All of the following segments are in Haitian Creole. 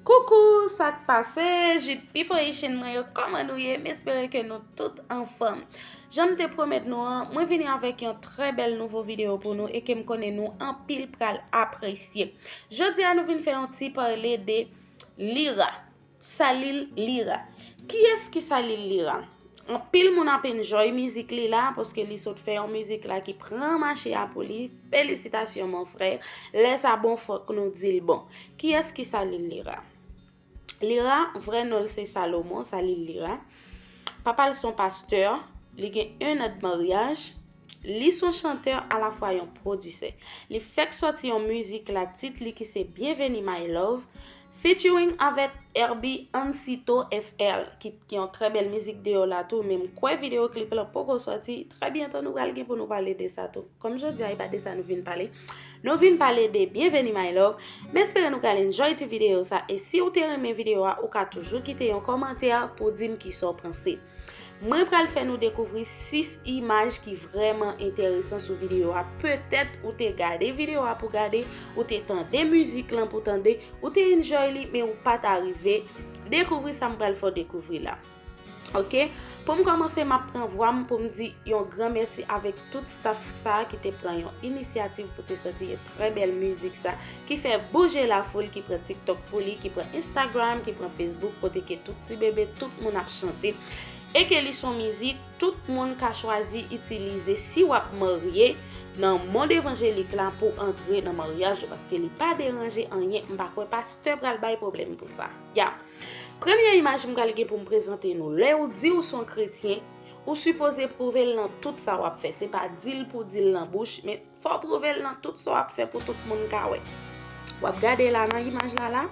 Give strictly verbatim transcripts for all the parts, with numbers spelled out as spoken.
Koukou, sa k pase? Jit People Haitian mwen yo, kòman nou ye? M espere ke nou tout anfòm. Jan m te pwomèt nou an, mwen vini avèk yon trè bèl nouvo videyo pou nou e ke m konnen nou anpil pral apresye. Jodi a, nou vin fè yon ti pale de Lira. Salil Lira. Kiyès ki Salil Lira? Anpil moun ap enjoy mizik li la, paske li sot fè yon mizik la ki pran mache a pou li. Felisitasyon, mon frè. Lè sa bon, fòk nou di l bon. Kiyès ki Salil Lira? Lira, vrè non l se Salomon, Salil Lira. Papa l se yon pastè, li gen en an de maryaj. Li se yon chantè alafwa yon pwodisè. Li fèk sòti yon mizik la, tit li ki se Bienvenue My Love, featuring avèk Herbie Ancito F L, ki gen yon trè bèl mizik deyò la tou, men m kwè videyo klip lan poko sòti. Trè byento nou pral gen pou nou pale de sa tou. Kòm jodi a, e pa de sa nou vin pale. Nou vin pale de Bienvenue My Love. M espere nou pral enjoy ti videyo sa. E si w te renmen videyo a, ou ka toujou kite yon kòmantè pou di m kisa w panse. Mwen pral fè nou dekouvri sis imaj ki vrèman enteresan sou videyo a. Petèt ou te gade videyo a pou gade, ou te tande mizik lan pou tande, ou te enjoy li, men ou pa t arive dekouvri sa m pral fè w dekouvri la. Ok? Pou m kòmanse, m ap pran vwa m pou m di yon gran mèsi avèk tout staff sa ki te pran yon inisyativ pou te sòti trè bèl mizik sa, ki fè bouje lafoul, ki pran TikTok pou li, ki pran Instagram, ki pran Facebook, kote ke tout ti bebe, tout moun ap chante. E ke li se yon mizik tout moun ka chwazi itilize si w ap marye nan mond evanjelik la pou antre nan maryaj ou, paske li pa deranje anyen. M pa kwè pastè pral bay pwoblèm pou sa. Ya. Premye imaj m pral gen pou m prezante nou. Lè ou di ou se yon kretyen, ou sipoze pwouve l nan tout sa w ap fè. Se pa di l pou di l nan bouch, men fò w pwouve l nan tout sa w ap fè pou tout moun ka wè. W ap gade la nan imaj la la.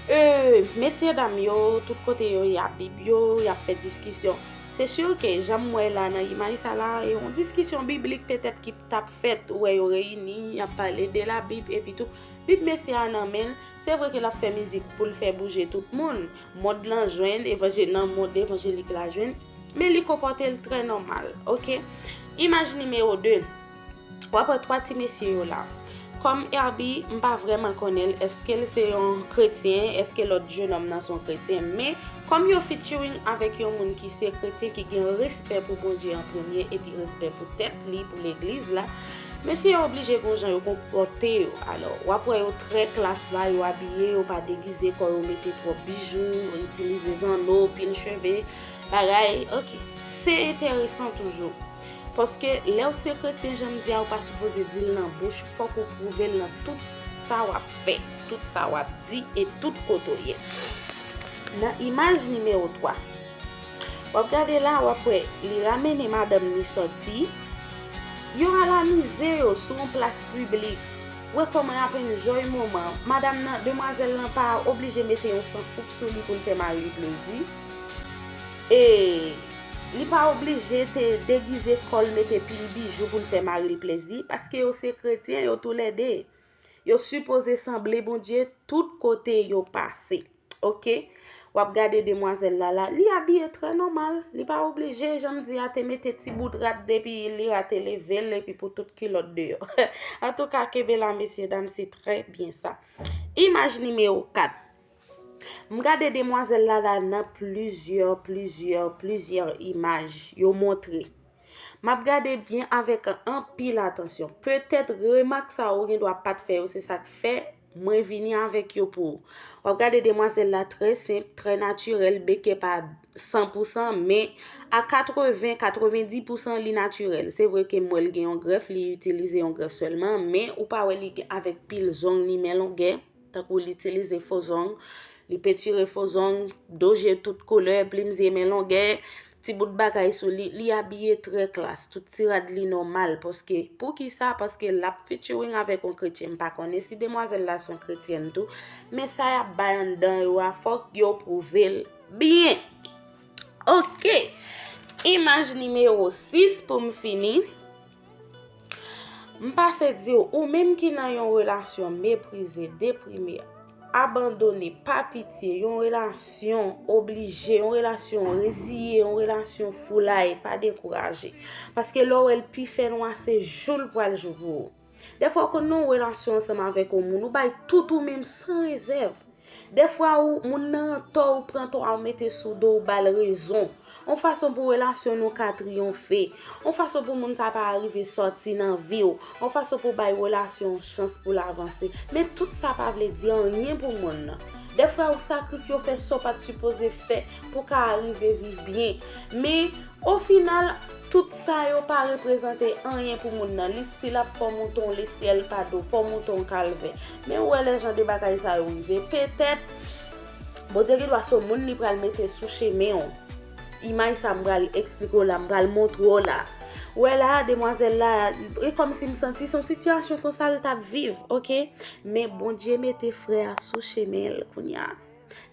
E, mesye dam yo, tout kote yo, y ap Bib yo, y ap fè diskisyon. Se si ke jan m wè la nan imaj sa la, e yon diskisyon biblik petèt ki t ap fèt, ou wè yo reyini, y ap pale de la Bib, epi tou, Bib mesye a nan men l, se vre ke l ap fè mizik pou l fè bouje tout moun, mond lan jwenn, evanjel nan mond evanjelik la jwenn, men li konpòte l trè nòmal, ok? Imaj nimewo de. W ap wè twa ti mesye yo la. Kòm Herbie, m pa vrèman konnen l, èske l se yon kretyen, èske lòt jenòm nan se yon kretyen, men kòm yo featuring avèk yon moun ki se kretyen, ki gen respè pou Bondye an premye, epi respè pou tèt li, pou legliz la, mesye yo oblije gen yon jan yo konpòte yo. Alò, w ap wè yo trè klas la, yo abiye, yo pa degize kò yo, mete twòp bijou, yo itilize zanno, pil cheve, bagay, ok. Se enteresan toujou. Paske lè w se kretyen, jan m di a, ou pa sipoze di l nan bouch, fòk ou pwouve l nan tout sa w ap fè, tout sa w ap di e tout kote w ye. Nan imaj nimewo twa, w ap gade la, w ap wè li ramene madanm li sòti. Yo al amize yo sou yon plas piblik. Wè kòman y ap enjoy moman. Madanm nan, demwazèl lan pa oblije mete yon san fouk sou li pou l fè mari l plezi. E li pa oblije te degize kò l, mete pil bijou pou l fè mari l plezi, paske yo se kretyen, yo toulède. Yo sipoze sanble Bondye tout kote yo pase. Ok? W ap gade demwazèl la la, li abiye trè nòmal. Li pa oblije, jan m di a, te mete ti bout rad depi li rate leve l, epi pou tout kilòt deyò. Antouka, kenbe la, mesye dam, se trè byen sa. Imaj nimewo kat. M gade demwazèl la la nan plizyè, plizyè, plizyè imaj yo montre. M ap gade byen avèk anpil atansyon. Petèt remak sa ou gen dwa pa t fè yo, se sa k fè mwen vini avèk yo pou ou. W ap gade demwazèl la trè senp, trè natirèl, beke pa san pou san, men a katreven, katrevendi pou san li natirèl. Se vre ke m wè l gen yon grèf, li itilize yon grèf sèlman, men ou pa wè li gen avèk pil zong ni men longè. Tankou li itilize fo zong, li pentire fo zong, do je tout koulè, plim zye men longè, ti bout bagay sou li, li abiye trè klas, tout ti rad li nòmal, paske, poukisa? Paske l ap featuring avèk yon kretyen, m pa konnen si demwazèl la se yon kretyèn tou, men sa y ap bay anndan yo a, fòk yo pwouve l byen. Ok, imaj nimewo sis pou m fini. M pase di w, ou menm ki nan yon relasyon meprize, deprime, abandone, pa pitye, yon relasyon oblije, yon relasyon reziye, yon relasyon foulay, pa dekouraje. Paske lè w wè l pi fè nwa, se jou l pral jou pou ou. Dèfwa w konn nan yon relasyon ansanm avèk yon moun, ou bay tout ou menm san rezèv. Dèfwa ou, moun nan an tò, ou pran tò a, ou mete sou do, ou ba l rezon. Yon fason pou relasyon nou ka triyonfe. Yon fason pou moun sa pa rive sòti nan vi w. Yon fason pou bay relasyon an chans pou l avanse. Men tout sa pa vle di anyen pou moun nan. Dèfwa ou sakrifye, ou fè sa w pa t sipoze fè pou ka rive viv byen. Men, o final, tout sa yo pa reprezante anyen pou moun nan. Li still ap fè w monte yon lesyèl pa do, fè w monte yon kalvè. Men ou wè lè jan de bagay sa yo rive. Petèt, Bondye gen dwa se yon moun li pral mete sou chemen w. Imaj sa m pral eksplike w la, m pral montre w la. Ou wè la, demwazèl la, e kòmsi m santi se yon sitiyasyon konsa l t ap viv, oke? Men Bondye mete frè a sou chemen l kounye a.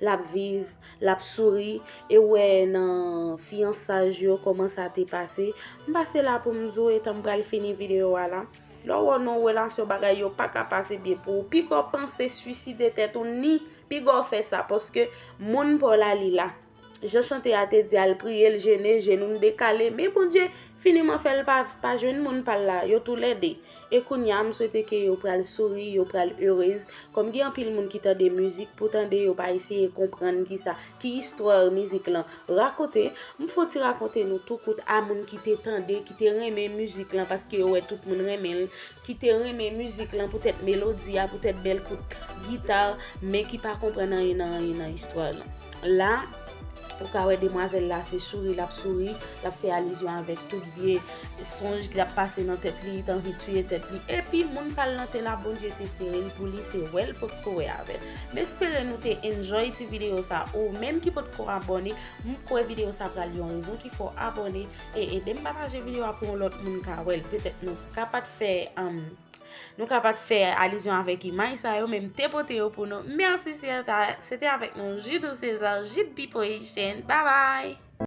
L ap viv, l ap souri, e ou wè nan fiyansaj yo, kòman sa te pase. M pase la pou m di w, etan m pral fini videyo a la. Lè w wè nan yon relasyon bagay yo pa ka pase byen pou ou, piga w panse swiside tèt ou, ni piga w fè sa, paske moun pa w la li la. Jan chante a te di a, l priye, l jene, jenou l dekale, men Bondye finiman fè l pa, pa jwenn moun pa l la, yo toulède. E kounye a, m swete ke yo pral souri, yo pral erez. Kòm gen anpil moun ki tande mizik pou tande, yo pa eseye konprann kisa, ki istwa mizik lan rakonte. M fè yon ti rakonte nou tou kout a moun ki te tande, ki te renmen mizik lan, paske yo wè tout moun renmen l, ki te renmen mizik lan poutèt melodi a, poutèt bèl kout gita, men ki pa konprann anyen nan, anyen nan istwa lan. La, ou ka wè demwazèl la, se souri l ap souri, l ap fè alizyon avèk tout vye sonj ki ap pase nan tèt li, li t anvi tiye tèt li. Epi, moun pa l lan te la, Bondye te sere l pou li, se wè l potko wè avè l. M espere nou te enjoy ti videyo sa. Ou menm ki potko abòne, m kwè videyo sa pral yon rezon ki fè w abòne e ede m pataje videyo a pou yon lòt moun ka wè l. Petèt nou ka pa t fè, um, nou ka pa t fè alizyon avèk imaj sa yo, men m te pote yo pou nou. Mèsi, se ta, se te avèk nou, Judou César, Jude People Haitian. Bye bye!